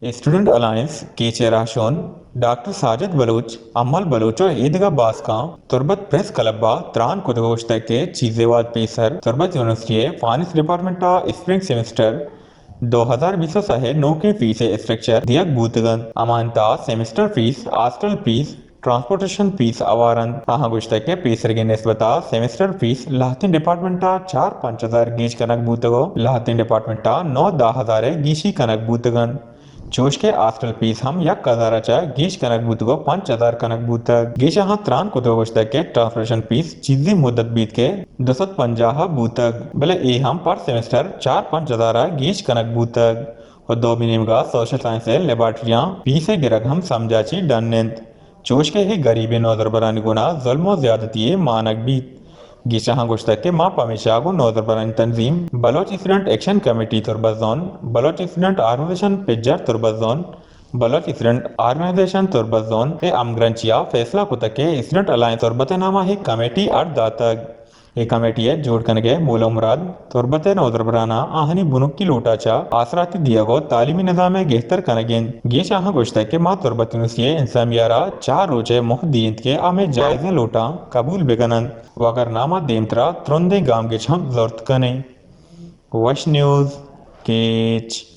Student alliance catch ءِ راہشون ڈاکٹر ساجد بلوچ، امل بلوچ ءُ ایدگہ باسکاں تربت پریس کلب ءَ تران کتگ ءُ گوشتگ کہ چیزے وہد پیسر تربت یونیورسٹی ءِ فائنانس ڈیپارٹمنٹ ءَ اسپرنگ سیمسٹر دو ہزار بیست ءُ سئے ءِ نوکیں فیس ءِ اسٹرکچر دیگ بوتگ اَنت۔ ہما اَنت semester fee, hostel fee, transportation fee ہوار اَنت۔ آہاں گوشتگ کہ پیسرگیں نسبت ءَ سیمسٹر فیس لہتیں ڈیپارٹمنٹ ءَ چار پنچ ہزار گیش کنگ بوتگ ءُ لہتیں ڈیپارٹمنٹ ءَ نو دہ ہزار ءِ گیشی کنگ بوتگ اَنت۔ چوش کہ ہاسٹل فیس ہم یک ہزار ءَ چہ گیش کنگ بوتگ ءُ پنچ ہزار کنگ بوتگ۔ گیش آہاں تران کتگ ءُ گوشتگ کہ ٹرانسپورٹیشن فیس چیزے مدت بیت کہ دو سد پنجاہ بوتگ، بلے اے ہم پر سیمسٹر چار پنچ ہزار ءَ گیش کنگ بوتگ۔ ءُ دومی نیمگ ءَ سوشل سائنس ءِ لیبارٹریاں فیس ءِ گرگ ہم سمجھ ءَ چہ ڈن اِنت، چوش کہ اے گریبیں نودربرانی گون ءَ ظلم ءُ زیادتی ءِ مانگ بیت۔ گیش آہاں گوشتگ کہ ما پمیشا گوں نودربرانی تنظیم بلوچ اسٹوڈنٹ ایکشن کمیٹی تربت زون، بلوچ اسٹوڈنٹ آرگنائزیشن پجار تربت زون، بلوچ اسٹوڈنٹ آرگنائزیشن تربت زون ءِ ہمگرنچی ءَ فیصلہ کتگ کہ اسٹوڈنٹ الائنس تربت ءِ نام ءَ یک کمیٹی اڈ داتگ۔ اے کمیٹی ءِ جوڑ کنگ ءِ مول ءُ مراد تربت ءِ نودربراناں آہانی بنکی لوٹ ءَ چہ آسراتی دیگ ءُ تعلیمی نظام ءِ گہتر کنگ اِنت۔ گیش آہاں گوشتگ کہ ما تربت یونیورسٹی ءِ انتظامیہ ءَ را چار روچ ءِ مہد دئینت کہ ہمے جائزیں لوٹاں قبول بہ کن اَنت ءُ اگر ناں ما دیمترا ترندیں گامگیج ہم زرت کن ایں۔ وش نیوز کیچ۔